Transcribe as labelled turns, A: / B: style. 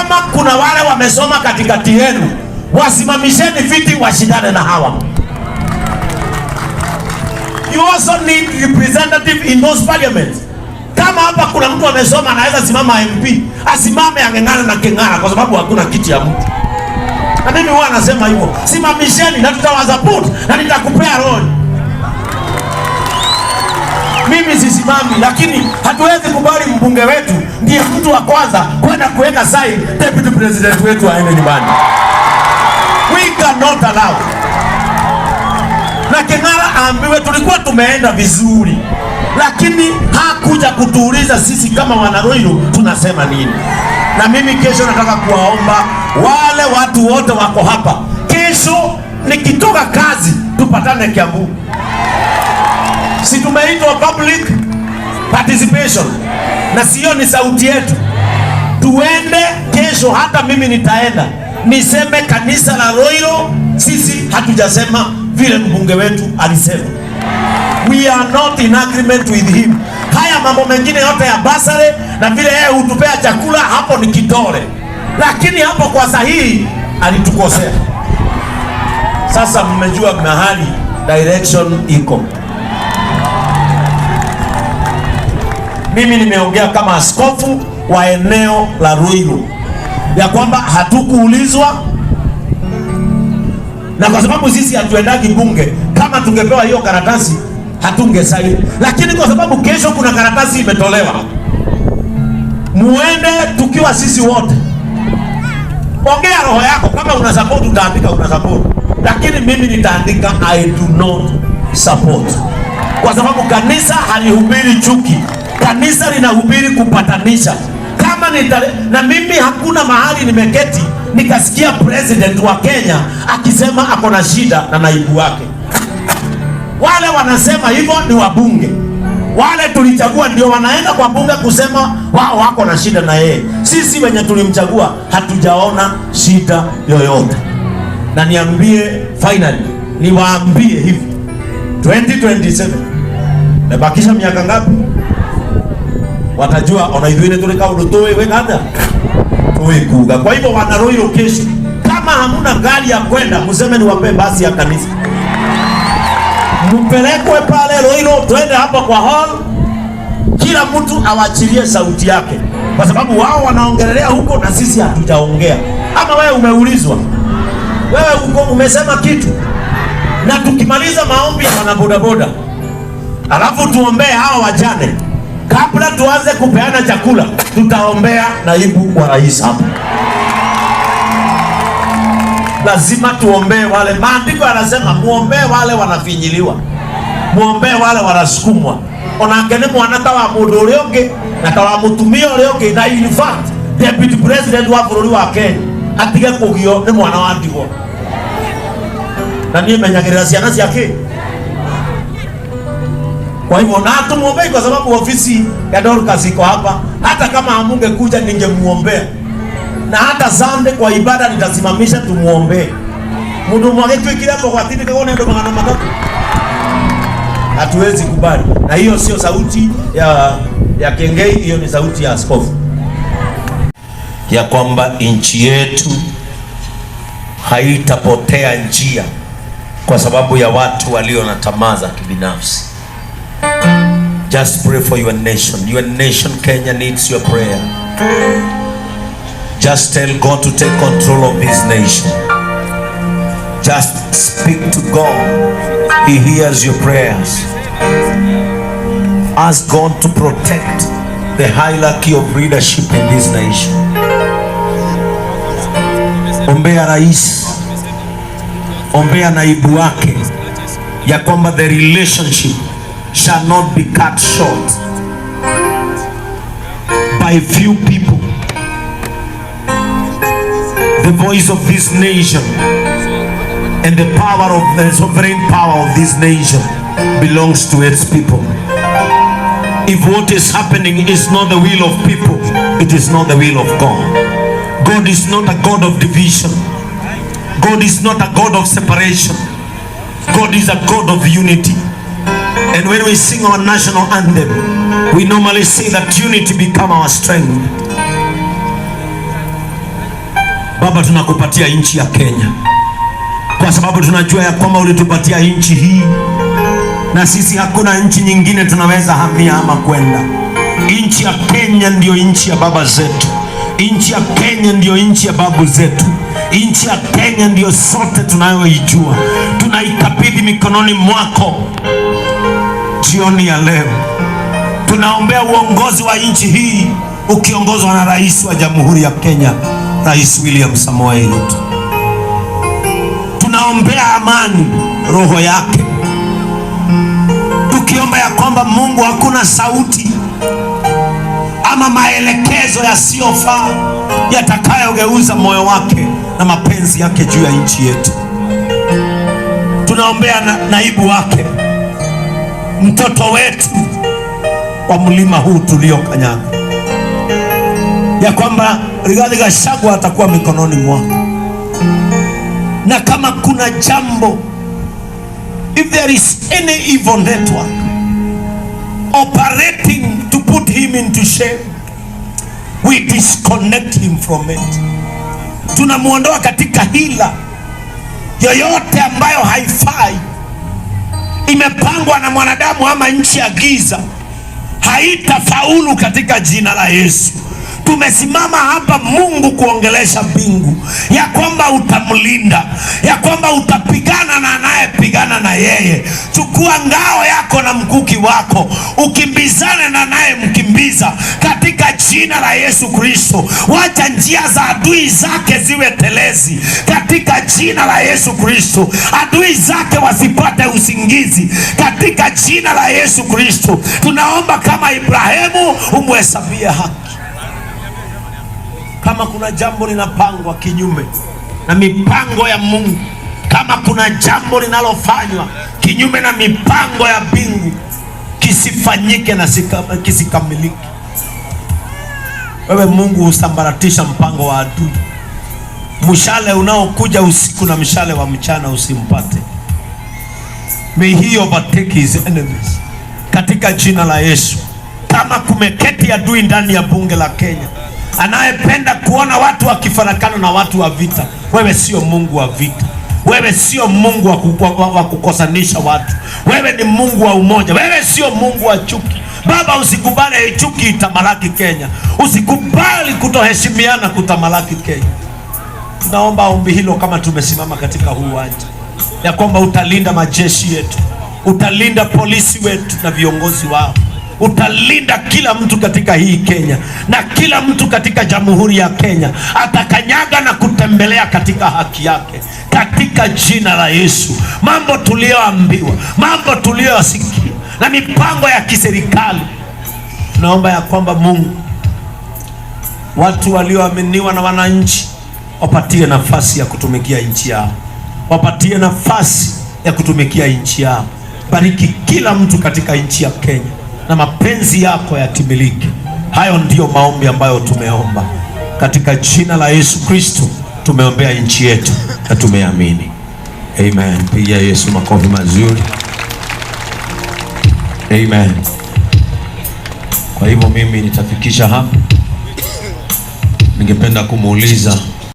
A: Kama kuna wale wamesoma katikati yenu, wasimamisheni viti washindane na hawa. You also need representative in those parliaments. Kama hapa kuna mtu amesoma anaweza simama MP, asimame ang'eng'ane na King'ara kwa sababu hakuna kiti ya mtu. Na mimi huwa nasema hivyo, simamisheni na tutawasupport na nitakupea role. Mimi sisimami, lakini hatuwezi kubali mbunge wetu ndiye mtu wa kwanza kwenda kuweka sign deputy president wetu aende nyumbani. We cannot allow. Na King'ara aambiwe tulikuwa tumeenda vizuri, lakini hakuja kutuuliza sisi kama wana Ruiru tunasema nini. Na mimi kesho nataka kuwaomba wale watu wote wako hapa, kesho nikitoka kazi tupatane Kiambu. Si tumeitwa public participation, na sio ni sauti yetu. Tuende kesho, hata mimi nitaenda niseme kanisa la Ruiru, sisi hatujasema vile mbunge wetu alisema. We are not in agreement with him. Haya mambo mengine yote ya bursary na vile yeye hutupea chakula, hapo ni kidole, lakini hapo kwa sahihi alitukosea. Sasa mmejua mahali direction iko. Mimi nimeongea kama askofu wa eneo la Ruiru ya kwamba hatukuulizwa, na kwa sababu sisi hatuendagi bunge, kama tungepewa hiyo karatasi hatungesaini, lakini kwa sababu kesho kuna karatasi imetolewa, muende tukiwa sisi wote. Ongea roho yako, kama una support utaandika una support, lakini mimi nitaandika I do not support, kwa sababu kanisa halihubiri chuki, kanisa linahubiri kupatanisha. Kama nita, na mimi hakuna mahali nimeketi nikasikia president wa Kenya akisema ako na shida na naibu wake. Wale wanasema hivyo ni wabunge, wale tulichagua ndio wanaenda kwa bunge kusema wao wako na shida na yeye. Sisi wenye tulimchagua hatujaona shida yoyote. Na niambie finally, niwaambie hivi, 2027 mebakisha miaka ngapi? Watajua ona ithuĩ nĩ tũrĩ kaũndũ tũĩ gwĩka atĩa tũĩ kuga. Kwa hivyo wana Ruiru, kesho kama hamuna gari ya kwenda, mseme niwape basi ya kanisa, mpelekwe pale Ruiru, twende hapa kwa hall, kila mtu awachilie sauti yake, kwa sababu wao wanaongelelea huko na sisi hatujaongea. Ama wewe umeulizwa, wewe uko umesema kitu? Na tukimaliza maombi ya wanabodaboda, alafu tuombee hawa wajane, kabla tuanze kupeana chakula, tutaombea naibu wa rais hapa. Lazima tuombee wale, maandiko yanasema muombee wale wanafinyiliwa, muombee wale wanasukumwa. Onake nĩ mwana ta wa mũndũ ũrĩa ũngĩ na ta wa mũtumia ũrĩa ũngĩ, na in fact deputy president wa bũrũri wa Kenya atige kũgio nĩ mwana wa ndigwa. Na niĩ menyagĩrĩra ciana ciake. Kwa hivyo na tumuombei kwa sababu ofisi ya Dorcas iko hapa. Hata kama hamungekuja ningemuombea, na hata Sunday kwa ibada nitasimamisha tumuombee. Mundu mwagĩtuĩkire hapo kwa tini kagone ndo 300. Hatuwezi kubali, na hiyo sio sauti ya Kengei, hiyo ni sauti ya askofu ya kwamba nchi yetu haitapotea njia kwa sababu ya watu walio na tamaa za kibinafsi. Just pray for your nation. Your nation Kenya needs your prayer. Just tell God to take control of this nation. Just speak to God. He hears your prayers. Ask God to protect the hierarchy of leadership in this nation. Ombea rais, ombea naibu wake, ya kwamba the relationship shall not be cut short by few people. The voice of this nation and the power of the sovereign power of this nation belongs to its people. If what is happening is not the will of people, it is not the will of God. God is not a God of division. God is not a God of separation. God is a God of unity. And when we sing our national anthem, we normally say that unity become our strength. Baba, tunakupatia nchi ya Kenya kwa sababu tunajua ya kwamba ulitupatia nchi hii, na sisi hakuna nchi nyingine tunaweza hamia ama kwenda. Nchi ya Kenya ndiyo nchi ya baba zetu, nchi ya Kenya ndiyo nchi ya babu zetu, nchi ya Kenya ndiyo sote tunayoijua. Tunaikabidhi mikononi mwako jioni ya leo. Tunaombea uongozi wa nchi hii ukiongozwa na Rais wa Jamhuri ya Kenya, Rais William Samoei Ruto. Tunaombea amani roho yake, tukiomba ya kwamba Mungu, hakuna sauti ama maelekezo yasiyofaa yatakayogeuza moyo wake na mapenzi yake juu ya nchi yetu. Tunaombea naibu wake, mtoto wetu wa mlima huu tuliokanyaga, ya kwamba Rigathi Gachagua atakuwa mikononi mwako, na kama kuna jambo, if there is any evil network operating to put him into shame, we disconnect him from it. Tunamwondoa katika hila yoyote ambayo haifai, imepangwa na mwanadamu ama nchi ya giza, haitafaulu katika jina la Yesu. Tumesimama hapa Mungu kuongelesha mbingu ya kwamba utamlinda, ya kwamba utapigana na anayepigana na yeye. Chukua ngao yako na mkuki wako, ukimbizane na anayemkimbiza katika jina la Yesu Kristo. Wacha njia za adui zake ziwe telezi katika jina la Yesu Kristo. Adui zake wasipate usingizi katika jina la Yesu Kristo. Tunaomba kama Ibrahimu, umhesabie haki. Kama kuna jambo linapangwa kinyume na mipango ya Mungu, kama kuna jambo linalofanywa kinyume na mipango ya mbingu, kisifanyike na kisikamilike. Wewe Mungu husambaratisha mpango wa adui. Mshale unaokuja usiku na mshale wa mchana usimpate. May he overtake his enemies katika jina la Yesu. Kama kumeketi adui ndani ya bunge la Kenya anayependa kuona watu wakifarakana na watu wa vita, wewe sio Mungu wa vita. Wewe sio Mungu wa kukosanisha watu. Wewe ni Mungu wa umoja. Wewe sio Mungu wa chuki. Baba, usikubali chuki itamalaki Kenya. Usikubali kutoheshimiana kutamalaki Kenya. Tunaomba ombi hilo kama tumesimama katika huu uwanja, ya kwamba utalinda majeshi yetu, utalinda polisi wetu na viongozi wao, utalinda kila mtu katika hii Kenya na kila mtu katika Jamhuri ya Kenya atakanyaga na kutembelea katika haki yake, katika jina la Yesu. Mambo tuliyoambiwa, mambo tuliyoyasikia na mipango ya kiserikali, tunaomba ya kwamba Mungu, watu walioaminiwa na wananchi wapatie nafasi ya kutumikia nchi yao, wapatie nafasi ya kutumikia nchi yao. Bariki kila mtu katika nchi ya Kenya na mapenzi yako yatimilike. Hayo ndiyo maombi ambayo tumeomba katika jina la Yesu Kristo. Tumeombea nchi yetu na tumeamini. Amen. Pigia Yesu makofi mazuri. Amen. Kwa hivyo mimi nitafikisha hapa. Ningependa kumuuliza